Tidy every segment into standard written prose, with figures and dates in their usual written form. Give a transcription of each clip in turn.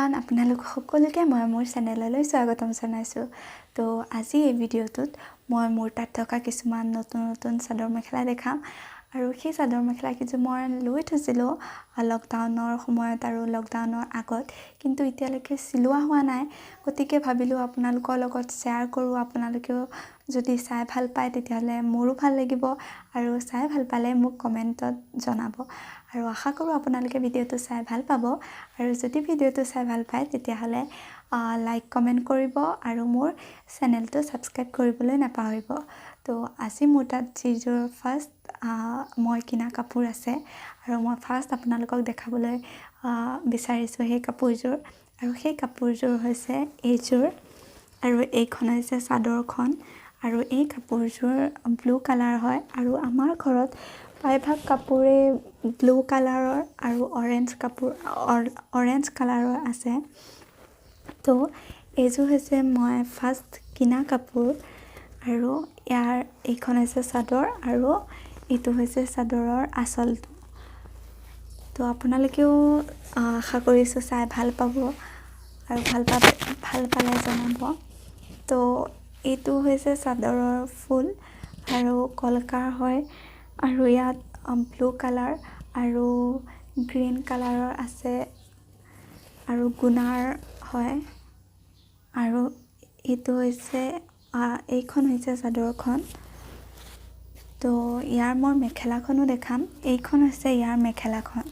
Everyone, আপোনালোক সকলোকে মই মোৰ চেনেললৈ স্বাগতম জনাইছোঁ। তো আজি এই ভিডিঅ'টোত মই মোৰ তাত থকা কিছুমান নতুন নতুন চাদৰ মেখেলা দেখাম আৰু সেই চাদৰ মেখেলা কেইযোৰ মই লৈ থৈছিলোঁ লকডাউনৰ সময়ত আৰু লকডাউনৰ আগত, কিন্তু এতিয়ালৈকে চিলোৱা হোৱা নাই। গতিকে ভাবিলোঁ আপোনালোকৰ লগত শ্বেয়াৰ কৰোঁ। আপোনালোকেও যদি চাই ভাল পায় তেতিয়াহ'লে মোৰো ভাল লাগিব আৰু চাই ভাল পালে মোক কমেণ্টত জনাব। আৰু আশা কৰোঁ আপোনালোকে ভিডিঅ'টো চাই ভাল পাব আৰু যদি ভিডিঅ'টো চাই ভাল পায় তেতিয়াহ'লে লাইক কমেণ্ট কৰিব আৰু মোৰ চেনেলটো ছাবস্ক্ৰাইব কৰিবলৈ নাপাহৰিব। তো আজি মোৰ তাত যিযোৰ ফাৰ্ষ্ট মই কিনা কাপোৰ আছে আৰু মই ফাৰ্ষ্ট আপোনালোকক দেখাবলৈ বিচাৰিছোঁ সেই কাপোৰযোৰ, আৰু সেই কাপোৰযোৰ হৈছে এইযোৰ আৰু এইখন হৈছে চাদৰখন। আৰু এই কাপোৰযোৰ ব্লু কালাৰ হয় আৰু আমাৰ ঘৰত প্ৰায়ভাগ কাপোৰেই ব্লু কালাৰৰ আৰু অৰেঞ্জ কাপোৰ অৰেঞ্জ কালাৰৰ আছে। তো এইযোৰ হৈছে মই ফাৰ্ষ্ট কিনা কাপোৰ আৰু ইয়াৰ এইখন হৈছে চাদৰ আৰু এইটো হৈছে চাদৰৰ আঁচলটো। তো আপোনালোকেও আশা কৰিছোঁ চাই ভাল পাব আৰু ভাল পালে জনাব। তো এইটো হৈছে চাদৰৰ ফুল আৰু কলকাৰ হয় আৰু ইয়াত ব্লু কালাৰ আৰু গ্ৰীণ কালাৰৰ আছে আৰু গুণাৰ হয়। আৰু এইটো হৈছে এইখন হৈছে চাদৰখন। তো ইয়াৰ মই মেখেলাখনো দেখাম। এইখন হৈছে ইয়াৰ মেখেলাখন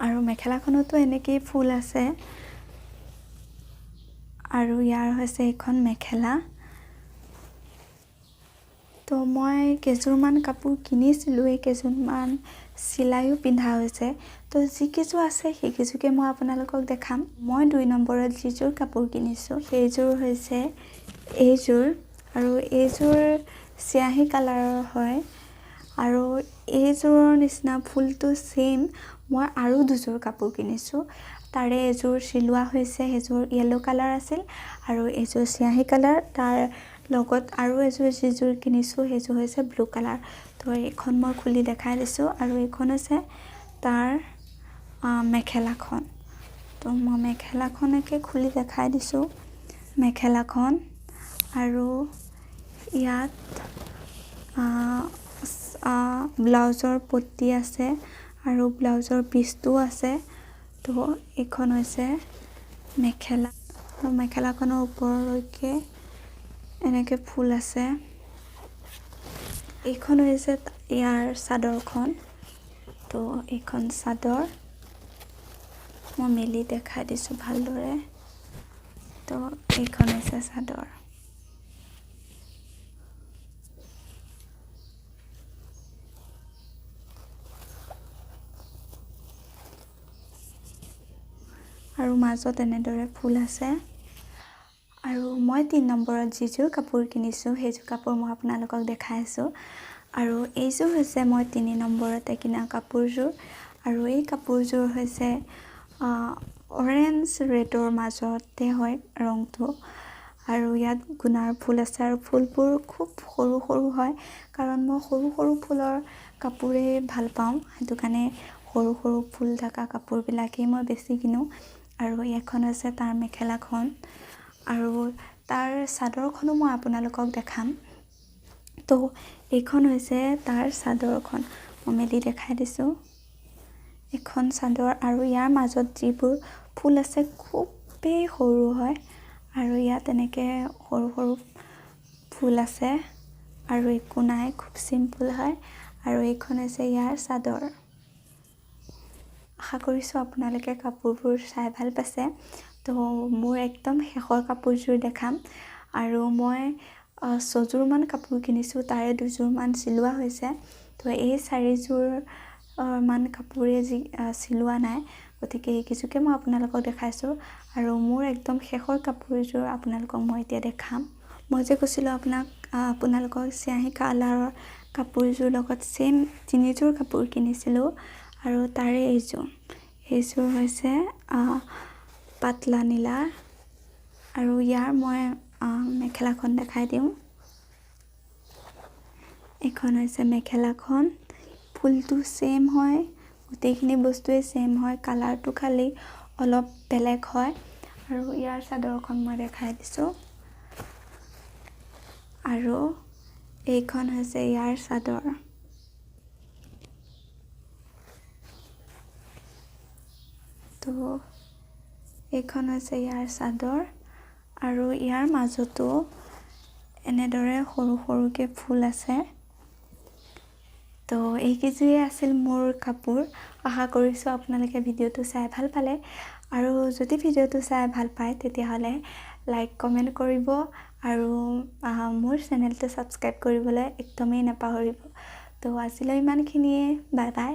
আৰু মেখেলাখনতো এনেকেই ফুল আছে। আৰু ইয়াৰ হৈছে এইখন মেখেলা। তো মই কেইযোৰমান কাপোৰ কিনিছিলোঁ, এই কেইযোৰমান চিলাইও পিন্ধা হৈছে। তো যিকেইযোৰ আছে সেইকেইযোৰকে মই আপোনালোকক দেখাম। মই 2 নম্বৰত যিযোৰ কাপোৰ কিনিছোঁ সেইযোৰ হৈছে এইযোৰ আৰু এইযোৰ চিয়াহী কালাৰৰ হয় আৰু এইযোৰৰ নিচিনা ফুলটো ছেইম মই আৰু দুযোৰ কাপোৰ কিনিছোঁ। তাৰে এযোৰ চিলোৱা হৈছে, সেইযোৰ য়েল্ল' কালাৰ আছিল আৰু এইযোৰ চিয়াহী কালাৰ। তাৰ লগত আৰু এযোৰ যিযোৰ কিনিছোঁ সেইযোৰ হৈছে ব্লু কালাৰ। তো এইখন মই খুলি দেখাই দিছোঁ আৰু এইখন হৈছে তাৰ মেখেলাখন। তো মই মেখেলাখনকে খুলি দেখাই দিছোঁ, মেখেলাখন। আৰু ইয়াত ব্লাউজৰ পট্টি আছে আৰু ব্লাউজৰ পিচটোও আছে। তো এইখন হৈছে মেখেলা আৰু মেখেলাখনৰ ওপৰলৈকে এনেকৈ ফুল আছে। এইখন হৈছে ইয়াৰ চাদৰখন। তো এইখন চাদৰ মই মেলি দেখাই দিছোঁ ভালদৰে। তো এইখন হৈছে চাদৰ। আৰু মাজত এনেদৰে ফুল আছে। আৰু মই 3 নম্বৰত যিযোৰ কাপোৰ কিনিছোঁ সেইযোৰ কাপোৰ মই আপোনালোকক দেখাই আছোঁ। আৰু এইযোৰ হৈছে মই 3 নম্বৰতে কিনা কাপোৰযোৰ আৰু এই কাপোৰযোৰ হৈছে অৰেঞ্জ ৰেডৰ মাজতে হয় ৰংটো আৰু ইয়াত গুণাৰ ফুল আছে আৰু ফুলবোৰ খুব সৰু সৰু হয়, কাৰণ মই সৰু সৰু ফুলৰ কাপোৰেই ভাল পাওঁ, সেইটো কাৰণে সৰু সৰু ফুল থকা কাপোৰবিলাকেই মই বেছি কিনো। আৰু এইখন হৈছে তাৰ মেখেলাখন আৰু তাৰ চাদৰখনো মই আপোনালোকক দেখাম। তো এইখন হৈছে তাৰ চাদৰখন, মই মেলি দেখাই দিছোঁ। এইখন চাদৰ আৰু ইয়াৰ মাজত যিবোৰ ফুল আছে খুবেই সৰু হয় আৰু ইয়াত এনেকৈ সৰু সৰু ফুল আছে আৰু একো নাই, খুব চিম্পুল হয়। আৰু এইখন হৈছে ইয়াৰ চাদৰ। আশা কৰিছোঁ আপোনালোকে কাপোৰবোৰ চাই ভাল পাইছে। তো মোৰ একদম শেষৰ কাপোৰযোৰ দেখাম। আৰু মই 6যোৰমান কাপোৰ কিনিছোঁ, তাৰে 2যোৰমান চিলোৱা হৈছে। তো এই 4যোৰমান কাপোৰে যি চিলোৱা নাই, গতিকে এইকেইযোৰকে মই আপোনালোকক দেখাইছোঁ। আৰু মোৰ একদম শেষৰ কাপোৰযোৰ আপোনালোকক মই এতিয়া দেখাম। মই যে কৈছিলোঁ আপোনালোকক চিয়াহী কালাৰৰ কাপোৰযোৰ লগত ছেইম 3যোৰ কাপোৰ কিনিছিলোঁ আৰু তাৰে এইযোৰ হৈছে পাতলা নীলা আৰু ইয়াৰ মই মেখেলাখন দেখাই দিওঁ। এইখন হৈছে মেখেলাখন, ফুলটো ছেইম হয়, গোটেইখিনি বস্তুৱেই ছেইম হয়, কালাৰটো খালি অলপ বেলেগ হয়। আৰু ইয়াৰ চাদৰখন মই দেখাই দিছোঁ। আৰু এইখন হৈছে ইয়াৰ চাদৰ। তো এইখন হৈছে ইয়াৰ চাদৰ। আৰু ইয়াৰ মাজতো এনেদৰে সৰু সৰুকৈ ফুল আছে। তো এইকেইযোৰেই আছিল মোৰ কাপোৰ। আশা কৰিছোঁ আপোনালোকে ভিডিঅ'টো চাই ভাল পালে। আৰু যদি ভিডিঅ'টো চাই ভাল পায়, তেতিয়াহ'লে লাইক, কমেণ্ট কৰিব আৰু মোৰ চেনেলটো ছাবস্ক্ৰাইব কৰিবলৈ একদমেই নাপাহৰিব। তো আজিলৈ ইমানখিনিয়ে, বাই বাই।